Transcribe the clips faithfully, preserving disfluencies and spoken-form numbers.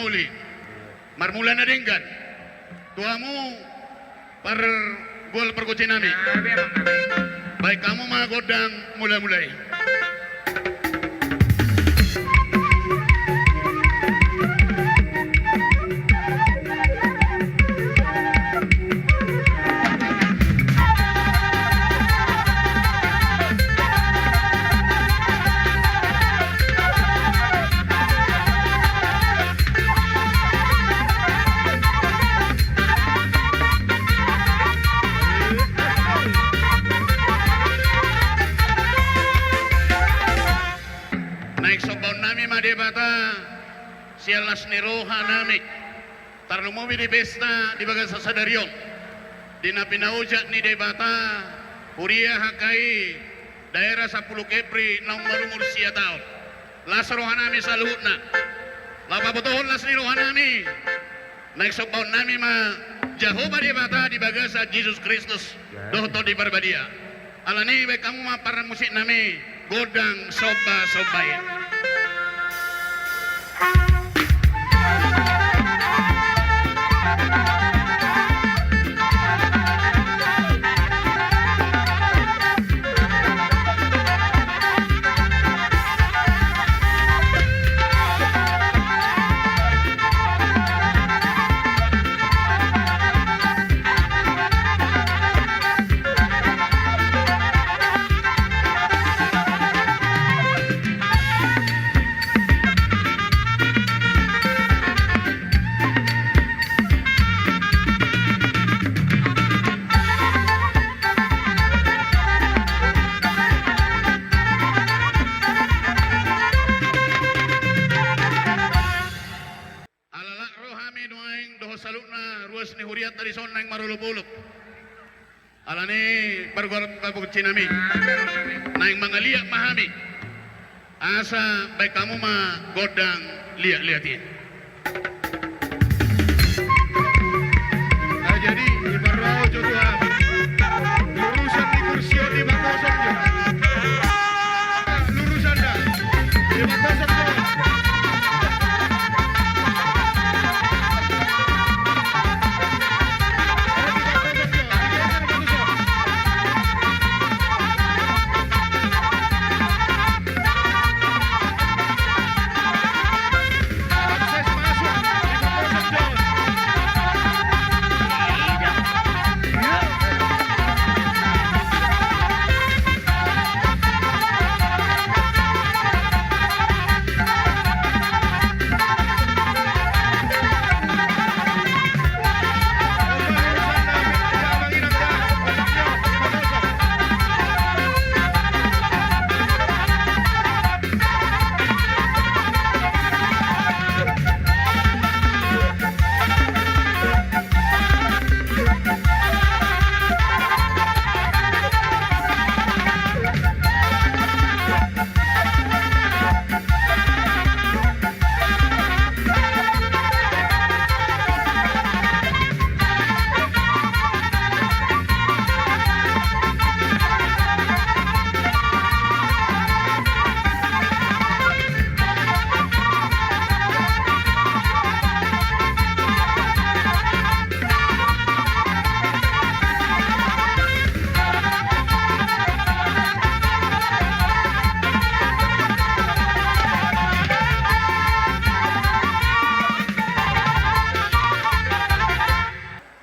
Uli. Marmula na denggan. Tu hamu pargual pargonsi nami. Baen hamu ma gondang mula-mula i. Naeng sombaon nami ma Debata sian las ni roha nami. Tarlumobi di pesta di bagasan sadari on, di na pinaojak ni Debata huria H K I daerah Sampulu Kepri naung marumur sia taon. Las roha nami saluhutna. Laho pabotohon las ni roha nami, naeng sombaon nami ma Jahowa Debata di bagasan Jesus Kristus dohot Tondi Parbadia. Alani i baen hamu ma parmusik nami gondang somba-somba i. Ala lak ro hami nuaeng dohot saluhutna ruas ni hurianta dison naeng marolop-olop. Alani i pargual pargonsi nami, naeng mangaliat ma hami. Asa baen hamu ma gondang liat-liat i. Nah, jadi, iparroha jo tu hami. Lurusan ni kursi on, dipakoso jo. Lurusan da. Dipakoso jo.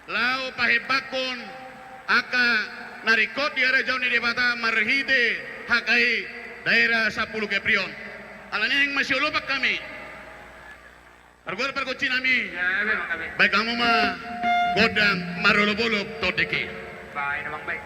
Laho pahembangkon angka na ringkot di harajaon ni Debata marhite H K I daerah Sampulu Kepri on. Alani i naeng masiolopan hami. Pargual pargonsi nami. Baen hamu ma gondang marolop-olop tondek i. Baen, amang, baen.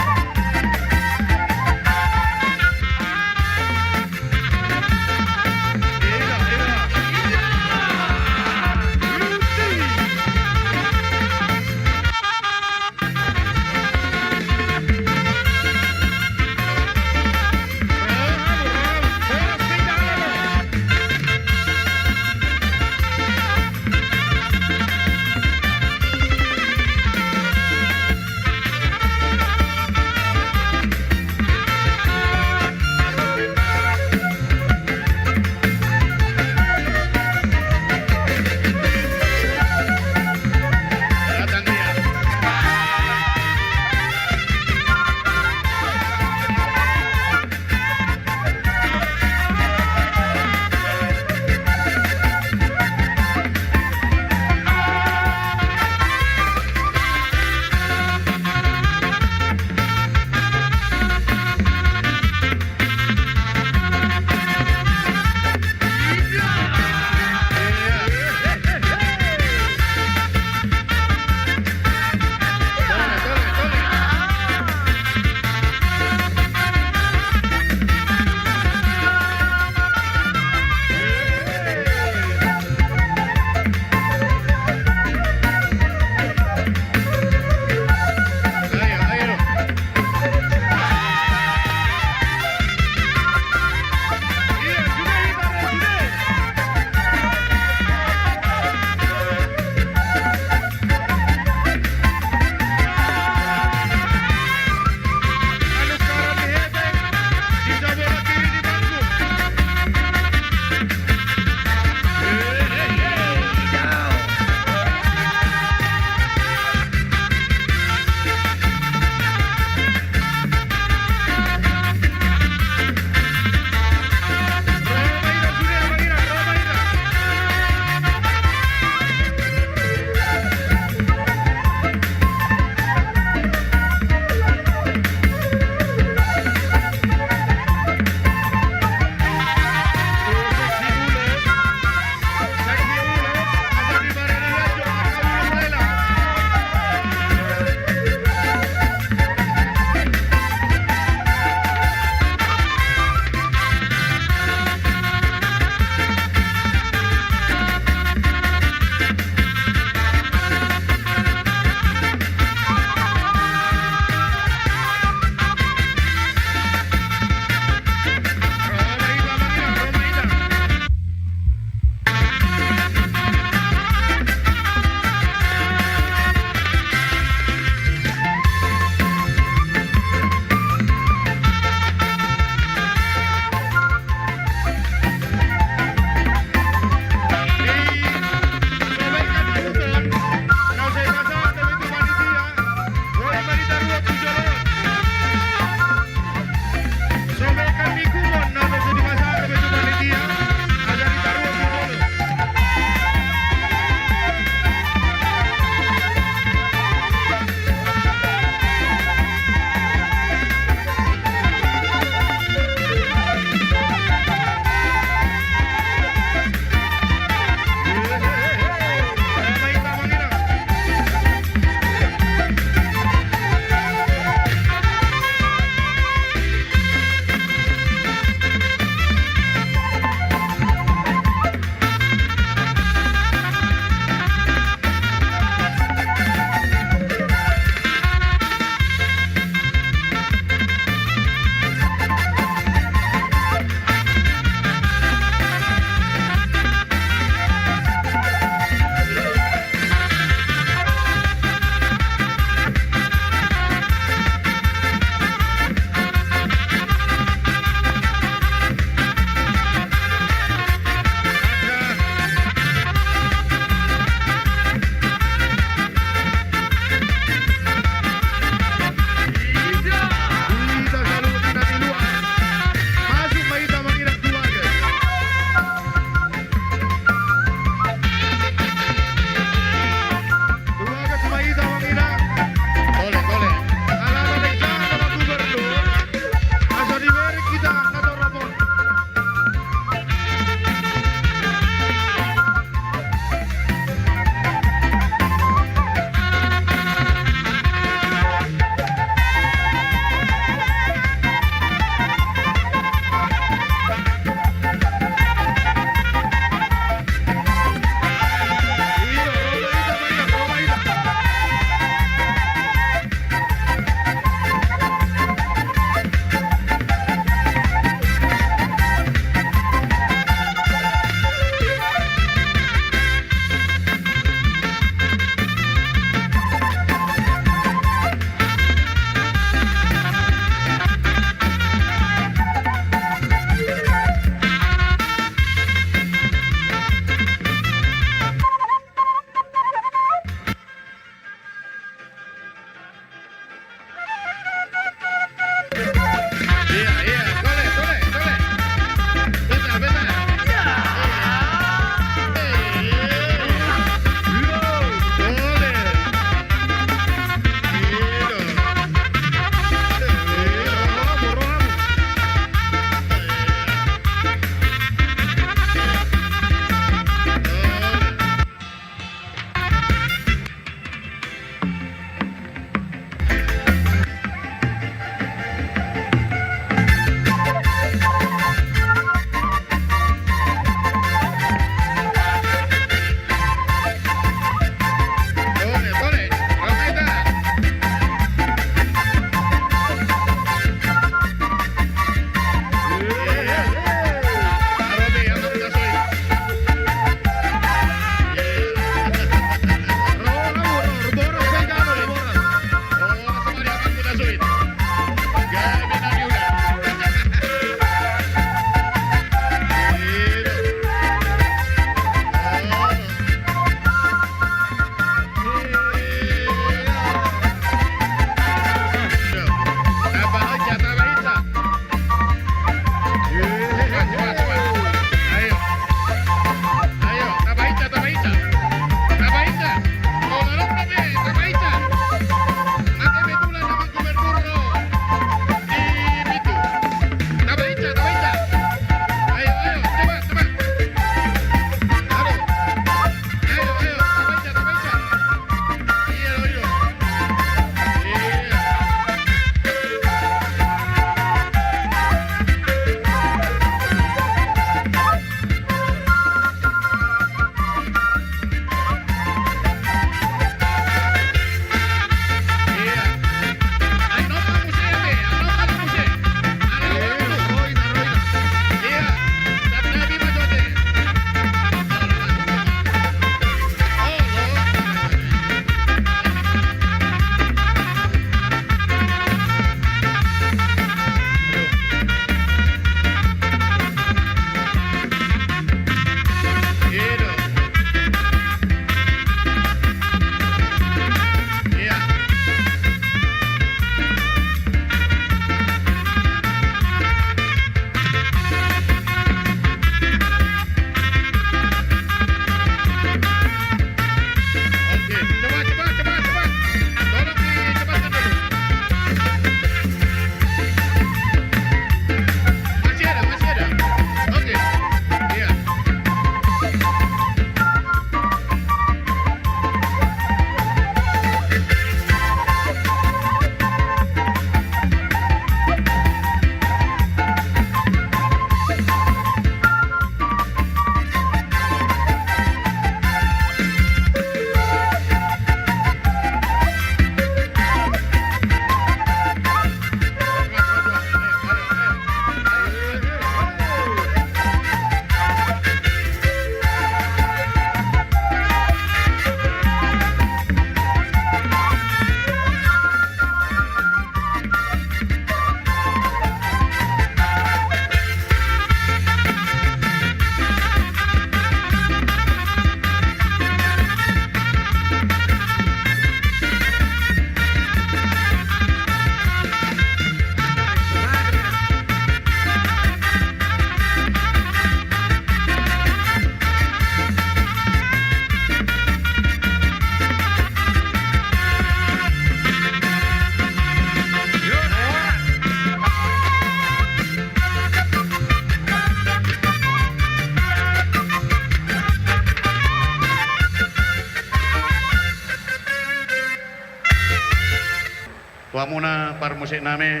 Hamuna parmusik nami,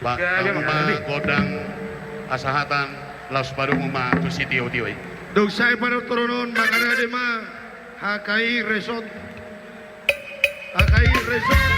ba, hamu ma gondang hasahatan, laos padomu ma tu sitiotio i. Dung sae panortoron on, mangarade ma H K I Resort. H K I Resort.